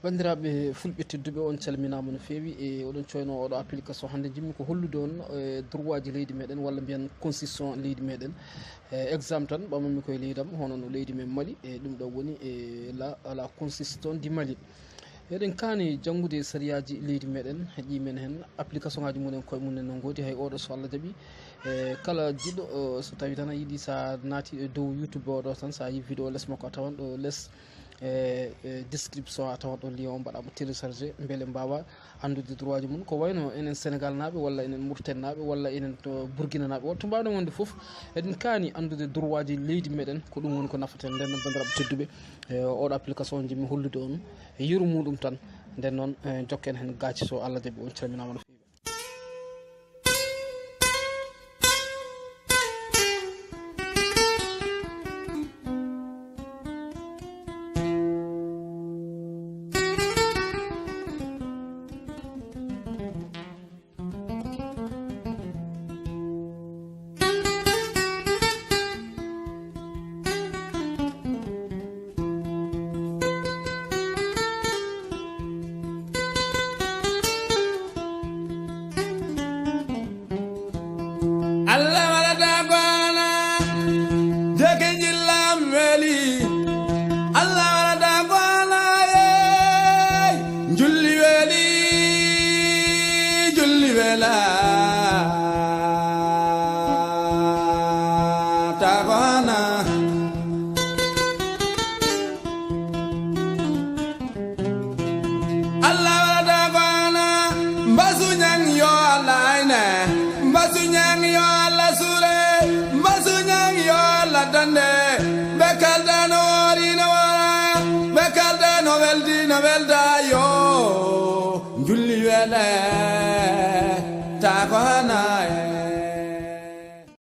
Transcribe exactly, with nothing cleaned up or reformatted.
Banndiraaɓe fulɓe tedduɓe, on calminaama no feewi. E oɗon coyno oɗo application hannde, njimmi ko hollude on e droitji leydi meɗen, walla mbiyen constitution leydi meɗen. E exemple tan, ɓamammi koye leydam, hono no leydi men Mali, e ɗum ɗo woni e la, la constitution du Mali. Eɗen kaani janngude sariyaaji leydi meɗen, heƴii men heen application ngaaji mumen koye mumen no ngoodi, hay oɗo so Allah jaɓi. E kala jiɗɗo, o, so tawi tan a yiɗi, sa naati e dow YouTube oɗo tan, sa yi vidéo les makko, a tawan ɗo les e, e description a tawat ɗo lien o, mbaɗa mo télécharger, mbele mbaawa anndude droitji mum. Ko wayno enen Sénégal naaɓe, walla enen Mauritanie naaɓe, walla enen to Burkina naaɓe, walla to mbaawɗen wonde fof, eɗen kaani anndude droitji leydi meɗen. Ko ɗum woni ko nafata en. Nden noon, banndiraaɓe tedduɓe, e oɗo application o njimmi hollude on e yeru muɗum tan. Nden noon, e jokken heen gaaci, so Allah jaɓi. On calminaama no feewi. Allah waɗata ko alaa, jeke njillam weli. Allah waɗata ko alaa, yeey, njulli weli, njulli wela. Ta ko alaa. Allah waɗata ko alaa, Mbasu Ñaŋ yo Allah ayne, Mbasu Ñaŋ yo Allah suure, Mbasu Ñaŋ yo Allah dande. Ɓe kalda no woori no woora, ɓe kalda no weldi no welda, yo njulli wele, ta ko alaa e.